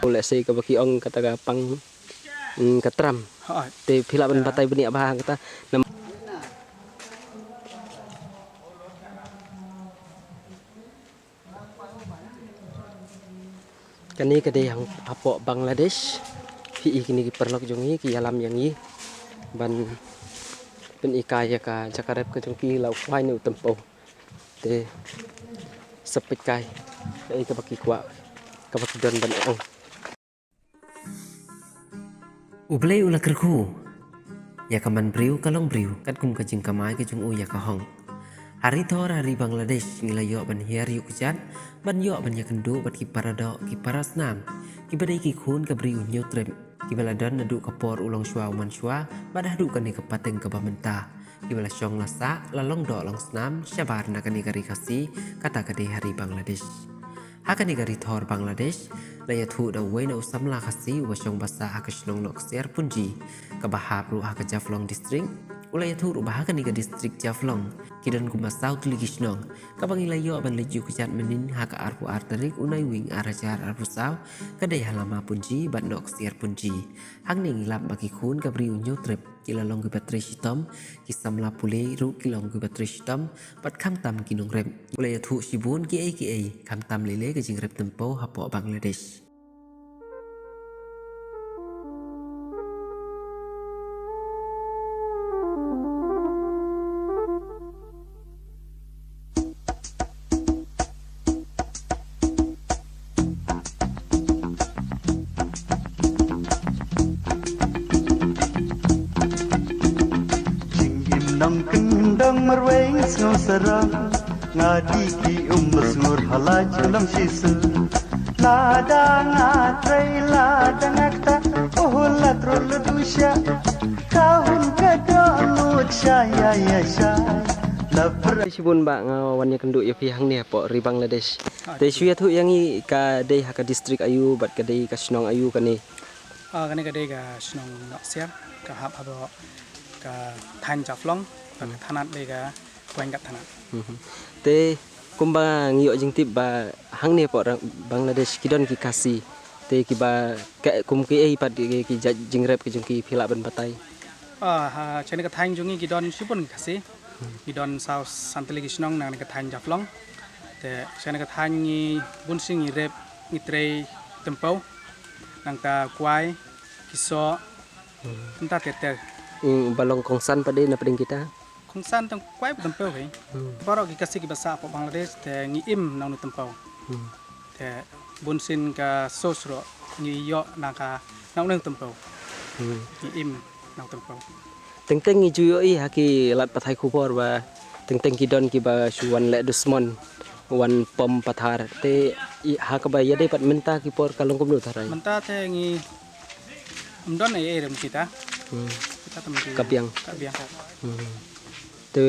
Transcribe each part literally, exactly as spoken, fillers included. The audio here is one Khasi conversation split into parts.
Lehse kaba ki ong kata ka pang, mm, ka tram. Hooid. Te phi lah ban batai bniah bha kata. Nam- Kane ka dei hang hapoh Bangladesh. Phi i kine ki paralok jong ngi ki ïalam ïa ngi ban pynïaid ïa ka jaka rep ka jong ki la u khwai ne u tympew. Te sa peit kai kaei kaba ki kwah, kaba ki don ban ong. U Blei u la kyrkhu ïa ka man briew ka long briew katkum ka jingkamai ka jong u ïa ka hok. Ha ri Thor ha ri Bangladesh ngi la ïoh ban hiar ïuh kjat, ban ïoh ban ïakynduh bad ki para doh ki para snam, kiba dei ki khun ka Bri u Hynñiewtrep, kiba la don naduh ka por u longshuwa u mansuwa bad haduh kane ka pateng kaba mynta, kiba la shong la sah, la long doh long snam shabar na kane ka ri Khasi, kata ka dei ha ri Bangladesh. Ha kane ka ri Thor Bangladesh la ïathuh da uwei na u samla Khasi uba shong ba sah ha ka shnong Nohksiar Punji, kaba hap ruh ha ka Jaflong District. U la ïathuh ruh ba ha kane ka district Jaflong ki don kumba saw tylli ki shnong, kaba ngi la ïoh ban leit ïuh kjat mynnin ha ka arphew ar tarik u Naiwieng ar hajar arphew saw, ka dei ha lama Punji bad Nohksiar Punji. Hangne ngi lap ba ki khun ka Bri u Hynñiewtrep ki la long kiba trei shitom, ki samla pule ruh ki long kiba trei shitom, bad khamtam ki nongrep. U la ïathuh shibun kiei kiei, khamtam lei lei ka jingrep tympew hapoh Bangladesh. Jingim nongkyndong marwei sngew sarong, nga dih ki um ba sngur ha la jingdom shisha. Lada nga trei lada nga kta, oh la trul du sha. Ka hun ka doh ngut sha ïa ïa sha. La pra- Shibun bah, nga wan ïakynduh ïa phi hangne hapoh ri Bangladesh. Ah, te shu ïathuh ïa ngi ka dei ha ka district aiu bad ka dei ka shnong aiu kane? Ah, kane ka dei ka shnong Nohksiar, ka hap hapoh ka thaiñ Jaflong, ka thanat dei ka Waingkat thanat. Mhm. Te kumba ngi ïoh jingtip ba hangne hapoh Bangladesh ki don ki Khasi. Te kiba ka kum kiei pat ki, ki jait jingrep ki jong ki, phi lah ban batai? Ah, ha, shane ka thaiñ jong ngi ki don shibun ki Khasi. Ngi don saw san tylli ki shnong na kane ka thaiñ Jaflong. Te shane ka thaiñ ngi bun sien ngi rep, ngi trei tympew. Nangta kwai, ki soh, nangta ter ter. Ba long kongsan pat de na pdeng kita? Kongsan tang kwai bad tympew hi. Baroh ki Khasi kiba sah hapoh Bangladesh te ngi im na une u tympew. Te bun sien ka source ruh ngi ïoh na ka, na une u tympew. Ngi im na u tympew. Teng teng ngi ju ïohi ha ki lad pathai khubor ba teng teng ki don kiba shu wan leh dusmon, wan pom pathar. Te ha kaba ïadei pat mynta ki por ka long kumno tharai? Mynta te ngi ym don ei ei ruh kita. Kita te mynta ka biang. Ka biang. Te,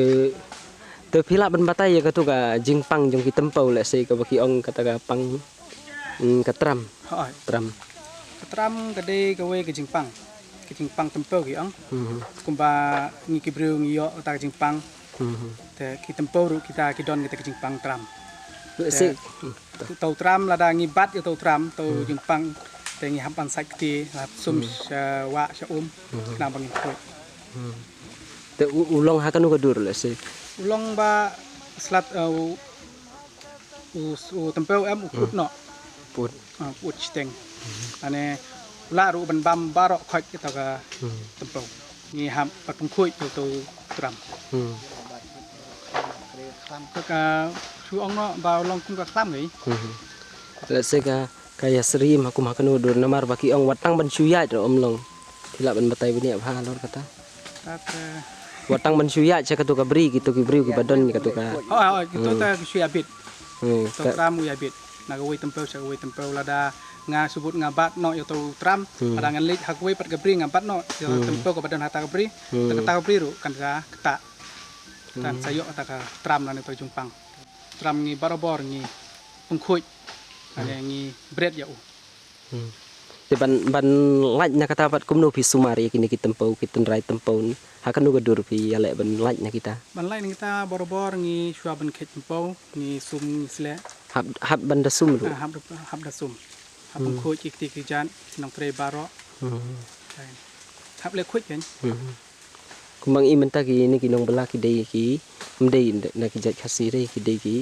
te phi lah ban batai ïa katu ka jingpang jong ki tympew, lehse kaba ki ong kata ka pang, mm, ka tram. Hooid. Tram. Ka tram ka dei kawei ka jingpang. Ka jingpang tympew ki ong. Kumba ngi ki briew ngi ïoh kata ka jingpang. Te ki tympew ruh kita ki don kita ka jingpang tram. Lehse. Te uto u tram lada ngi bat ïa uto u tram, uto u jingpang, te ngi hap ban sait kti, hap sum sha wah sha um, khnang ba ngin khuid. Te u, u long ha kano ka dur lehse? U long ba slat, eh, u, u, u tympew em u put noh. Put. Ah, put shiteng. Ane u lah ruh ban bam baroh khoit kita ka tympew. Ngi hap ban pynkhuid ïa uto u tram. Ka, ka shu ong noh ba u long kum ka khlam ngi. Lehse ka, ka ïasyriem ha kum ha kano dur namar ba ki ong wat tang ban shu ïaid ruh ym long. Phi lah ban batai bniah bha halor kata. Wat tang ban shu ïaid sha katu ka bri, kito ki briew kiba don katu ka. Oh, oh, kito te ki shu ïabit. Uto u tram u ïabit na kawei tympew sha kawei tympew, lada nga shu bud nga bat noh ïa uto u tram, lada ngan leit ha kawei pat ka bri nga bat noh ïa uto u tympew kaba don ha kata ka bri, te kata ka bri ruh kan sa ktah. Kan sa ïoh kata ka tram lane uto u jingpang. Tram ngi barabor ngi pynkhuid, lane ngi bret ïa u. Hmm. Te ban, ban lait na kata pat kumno phi sumar ïa kine ki tympew, ki tynrai tympew, ha kano ka dur phi ïaleh ban lait na kita? Ban lait na kita barabor ngi shuwa ban kheit tympew, ngi sum ngi sleh. Hap, hap ban da sum ruh? Ah, hap da, hap da sum. Hap ban khuid ïa kiti ki jait nongtrei baroh. Hmm. Hap leh khuid kan? Hmm. Kumba ngi i mynta kine ki nongbylla ki dei ki, ym dei na ki jait Khasi re, ki dei ki.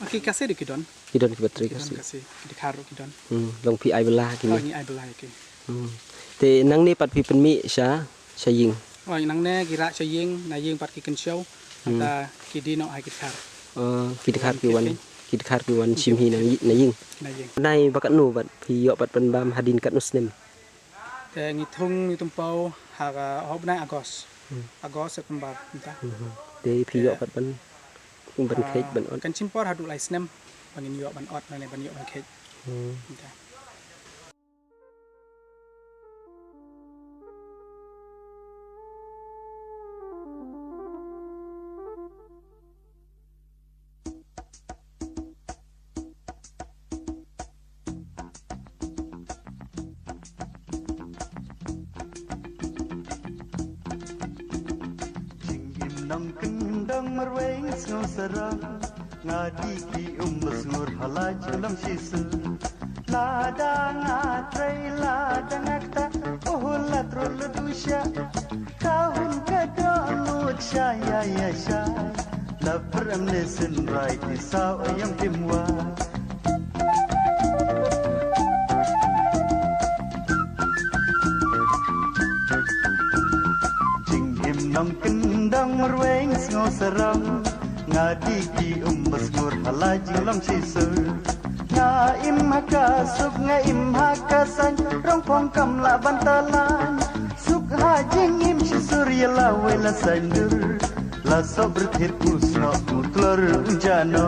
Ah, ki Khasi dei ki don. Ki don kiba trei Khasi. Ki don Khasi, ki dkhar ruh ki don. Hmm, long phi ai bylla kine. Oh, ngi ai bylla ïa ki. Hmm. Te nangne pat phi pynmih sha, sha ïing. Oh, nangne ki rah sha ïing, na ïing pat ki kynshew. Hmm. Nangta ki die noh ha ki dkhar. Oh, ki dkhar ki wan, ki dkhar ki wan shim hi na ï-, na ïing. Na ïing. Nai ba katno bad phi ïoh pat pynbam hadien katno snem? Te ngi thung ngi tympew ha ka, ha u bnai August. Hmm. August, September mynta. Hmm. Te phi ïoh pat ban, ban kheit ban ot? Kan shim por haduh lai snem ba ngin ïoh ban ot, lane ban ïoh ban kheit. Hmm. Mynta. Jingim nongkyndong marwei sngew sarong, nga die ki um ba sngur ha la jinglong shisha. Lada nga trei lada nga ktah, oh la trul du sha. Ka hun ka dohnud sha ïa ïa sha. La prem ne syn rai ki saw ïa kim wa. Jingim nongkyndong marwei sngew sarong. Nga die ki um ba sngur ha la jinglong shisha. Nga im ha ka suk, nga im ha ka saiñ, rong phong kam lah ban talan. Suk ha jingim shisha ïa la wei la saiñdur. La soh bret thit u snoh u tlor u jano.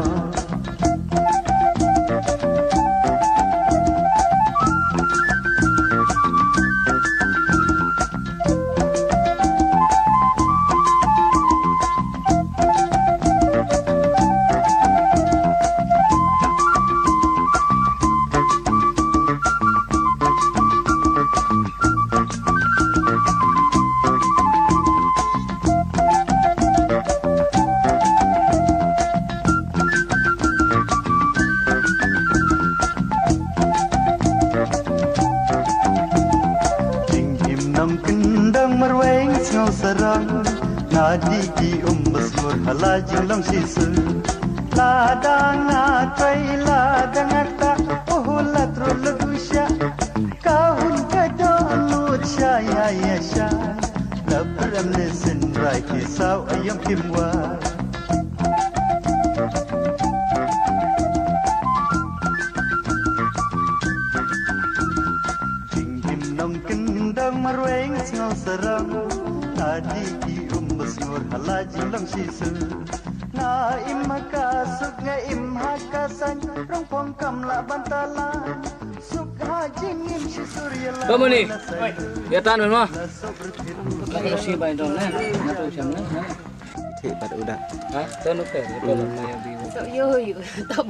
Jingim nongkyndong marwei sngew sarong. Nga die ki um ba sngur ha la jinglong shisha. Lada nga trei lada nga ktah, oh la trul du sha. Ka hun ka dohnud sha ïa ïa sha. La prem ne syn rai ki saw ïa kim wa. Jingim nongkyndong marwei sngew sarong. Nga die ki um ba sngur ha la jinglong shisha. Nga im ha ka suk, nga im ha ka saiñ, rong phong kam lah ban talan. Suk ha jingim shisha ïa la. Ba mani. Ya tan ma. Ka si bai dong na. Na tu siam na. Thik pat udah. Ha? Tanu ke. So yo yo. Tab.